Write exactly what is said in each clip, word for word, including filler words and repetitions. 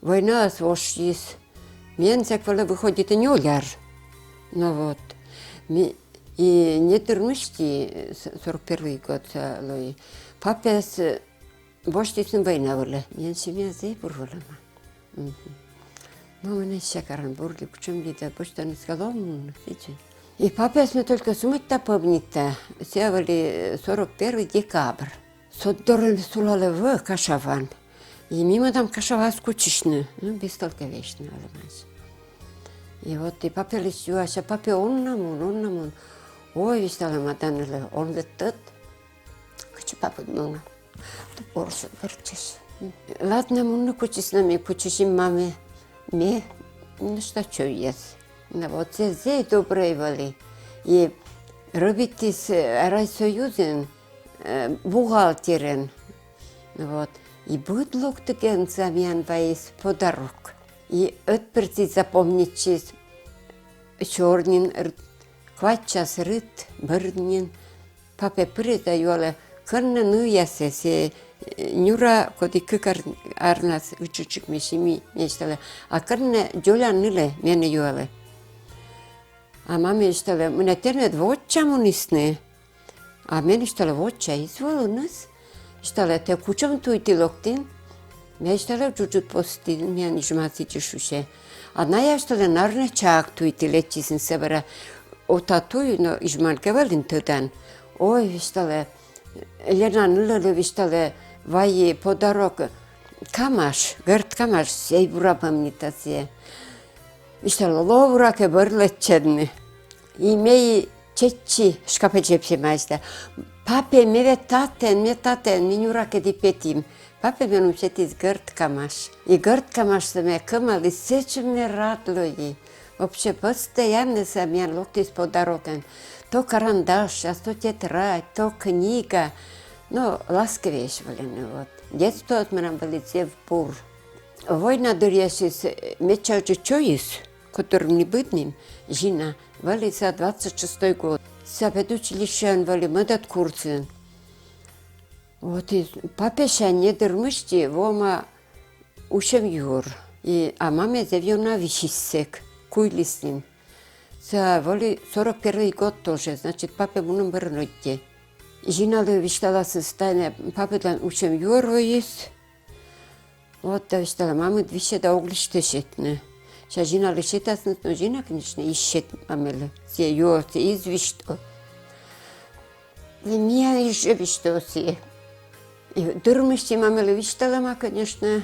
Войнаыс воштіс. Миянлы сэк вӧлі выходитӧ нёль ар. Но вот. Ми-, и недыр мысти, э, с-, сорок первый год, э, лои. Папаӧс, э, восьтісны война вылӧ. Миян семья зэв бур вӧлӧма. Мгм. Мамӧн эськӧ карӧн бур лои, кутшӧм лои да, босьтӧны, сказала, ом мун, видзӧд. И папаӧс ме только сымында помнита, сія вӧлі, э, сорок первый декабрь. Сот дорын сулалӧ вӧв Кашаваын. И ми мӧдам Кашаваӧ кутчысьны, ну, бестолкӧй вӧчны олӧмаӧсь. И вот и папалысь юася, папӧ, он на мун, он на мун. Ой, висьтала, ма да нылӧ, он ведь тӧд, кыдзи папыд мунӧ. Топорсӧ вӧрччӧ. Ладно, мунны кутчысьны, ми кутчысим мамӧ, ме, ну, что, чойяс. Ну вот, зэв, зэв добрӧй вӧлі. И робитіс, э, райсоюзын, э, бухгалтерӧн. Вот. И быд локтігӧн сія миян вайис подарок. И ӧтпырсӧ запомнитчис сёр нин, р-, квайтчас рыт, бӧр нин. Папӧ пырис да юалӧ, кӧні нывъясӧ, сія, э, нюра, коді кык ар-, арнас ычӧдчык ме сима, ме висьтала, а кӧні дзоля нылӧ, менӧ юалӧ. А мамӧ висьталӧ, мый нӧ, тэнад воча мунісны. А ме висьтала, воча эз волыныс. Висьтала, тэ кутшӧм туйті локтін? Ме висьтала, джуджыд пості, миян Ижмаӧ сідзи шусьӧ. А найӧ, висьтала, наверно, чаг туйті лэччисны, сэбӧра ота туй, но Ижмаын кӧ вӧлін, тӧдан. Ой, висьтала, Лена нылӧлы, висьтала, вайи подарок, камаш, гӧрд камаш, зэв бура помнита сія. Висьтала, ло, буракӧ, бӧр лэччӧдны. И ме и чеччи, шкапӧ дзебсьӧ майшта. Папӧ, ме ведь татӧн, ме татӧн, ми нюракӧд и петім. Папӧ меным сетіс гӧрд камаш. И гӧрд камашсӧ ме кӧмалі, сэтшӧм ме рад лои. Вообще, постоянно сія миян локтіс подарокӧн. То карандаш, а то тетрадь, то книга. Но ласкӧй вӧліны, вот. Детствоыс менам вӧлі зэв бур. Война дырйиыс, э, медся ыджыд чойыс, котӧрӧн ми быдмим, Зина, вӧлі сія двадцать шестой год. Сія педучилищеын вӧлі, мӧдӧд курсын. Вот и папасянь недыр мысти воӧма усьӧм юӧр. И, а мамӧ зэв ёна висис сэк, куйліс нин. Сія вӧлі сорок первый год тоже, значит, папӧ мунӧм бӧрын ӧдйӧ. Зиналы висьталасны, тайӧ папыдлӧн усьӧм юӧр воис. Вот да, висьтала, мамыд висьӧ да ог лысьтӧй сетны. Сэсся Зиналы сетасны, но Зина, конечно, эз сет мамӧлы. Сія юӧрсӧ эз висьтав. И ме эз жӧ висьтав сійӧ. И дыр мысти мамӧлы висьталӧма, конечно,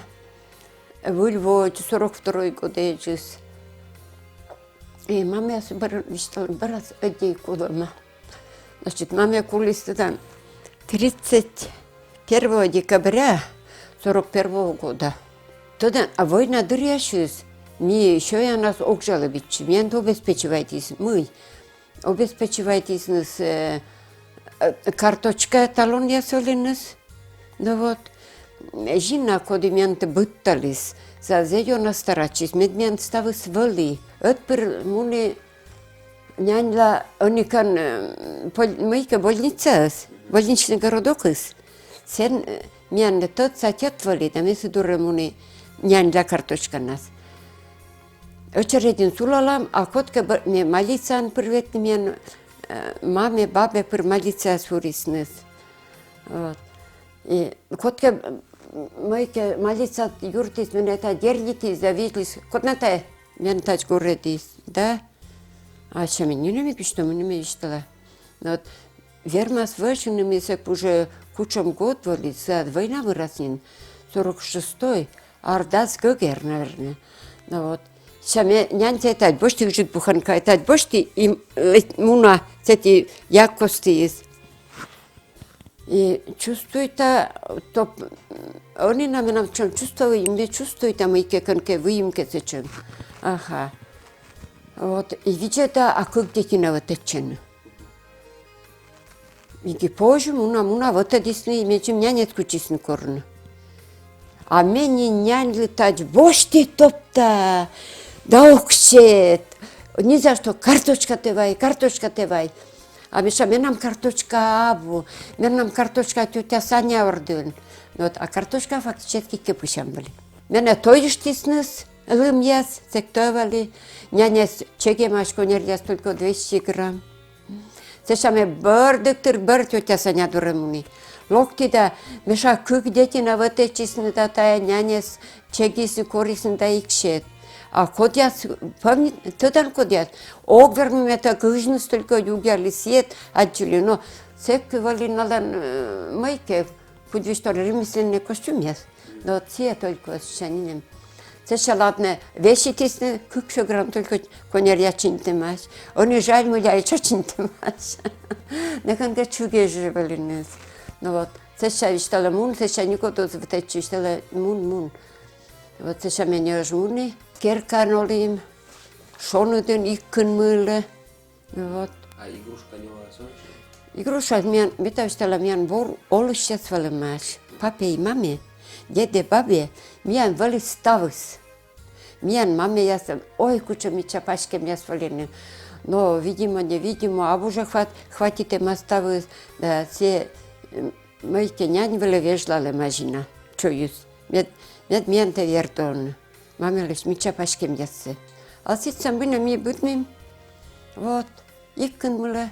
выль во, сорок второй годӧдзыс. И мамӧс бӧр висьтала, бӧрас ӧдйӧ кулӧма. Значит, мамӧ куліс, тӧдан, тридцать первого декабря сорок первого года. Тӧдан, а война дырйиыс ми сёянас ог жалобитчы, миянӧс обеспечивайтіс, мый. Обеспечивайтісныс, э, э, карточка, талонъяс вӧліныс. Но вот, Зина, коді миянтӧ быдталіс, сія зэв ёна старайтчис, мед миян ставыс вӧлі. Ӧтпыр муні няньла ӧні кӧн, э, поль-, мыйкӧ больницаыс, больничный городокыс. Сэн, э, миянлы тӧдса тьӧт вӧлі, да ме сы дорӧ муні няньла карточканас. Ӧчередьын сулалам, а кодкӧ бӧ-, ме молитваӧн пыр ветлі, миян, э, мамӧ, бабӧ пыр молитваӧ сурисны. Вот. И кодкӧ, м, мыйкӧ молитва юртіс, менӧ тадз дернитіс да видліс, код нӧ тайӧ, мен тадз горӧдіс, да? А сэсся ме нинӧм эг висьтав, мый нӧ ме висьтала. Но вот вермас вӧчны, мый сэк уже кутшӧм год вӧлі, сія война бӧрас нин, сорок шестой, ар дас гӧгӧр, наверно. Но вот. Сэсся ме няньсӧ тадз босьті, ыджыд буханкаӧ тадз босьті, и, э, муна сэті яг костіыс. И чувствуйта, то, ӧні на менам чон чувствуй, ме чувствуйта, мыйкӧ кӧнкӧ выйым кӧ сэтшӧм. Аха. Вот, и видзӧда, а кык детина вӧтӧдчӧны. Видзӧда, позьӧ, муна, муна, вӧтӧдісны, и медым няньӧс кутчисны корны. А ме нин няньлы тадз босьті топта, да ог сет. Ни за что, карточкатӧ вай, карточкатӧ вай. А ме шуа, менам карточка абу, менам карточка тётя Саня ордын. Вот, а карточка фактически кӧ пысям вӧлі. Менӧ тойыштісны лымъяс, сэк тӧв вӧлі, няньӧс чегӧмаӧсь коньӧръяс только двести грамм. Сэсся ме бӧр дыктыр, бӧр тётя Саня дорӧ муні. Локті да, мися, кык детина вӧтӧдчисны да тайӧ няньӧс чегисны, корисны да ик сет. А кодъяс, помни-, тӧдан кодъяс? Ог вермы, мед кыжныс только югъялі, сійӧ аддзылі. Но сэк вӧлі налӧн, э, мыйкӧ, кудз висьталӧ, ремесленнӧй костюмъяс. Но сійӧ только сэтшӧм нин. Сэсся, ладнӧ, веситісны, кыксё грамм только коньӧръя чинтӧмаӧсь. Ӧні жаль, мыйла ичӧт чинтӧмаӧсь. Некӧн кӧ чугӧй жӧ вӧліныс. Но вот, сэсся висьталӧ мун, сэсся некод оз вӧтӧдчы, висьталӧ мун, мун. Вот сэсся ме ньӧжйӧ муні, керкаын олім, шоныдын ик кын мылӧ. Вот. А игрушка не вӧлі? Игрушка миян, ме тай висьтала, миян вор олысьяс вӧлӧмаӧсь. Папӧй, мамӧй, дедӧй, бабӧй, миян вӧлі ставыс. Миян мамӧйяслӧн, ой, кутшӧм мича паськӧмъяс вӧліны. Но, видимо, невидимо, абу жӧ хват-, хватитӧма ставыс, да, сійӧ, м, мыйкӧ нянь вылӧ вежлалӧма жӧ на, чойыс. Мед, мед миян тэ вердон. Мамӧйлысь мича паськӧмъяссӧ. А сэтшӧм быдӧн ми быдмим. Вот. Ик кын мылӧ.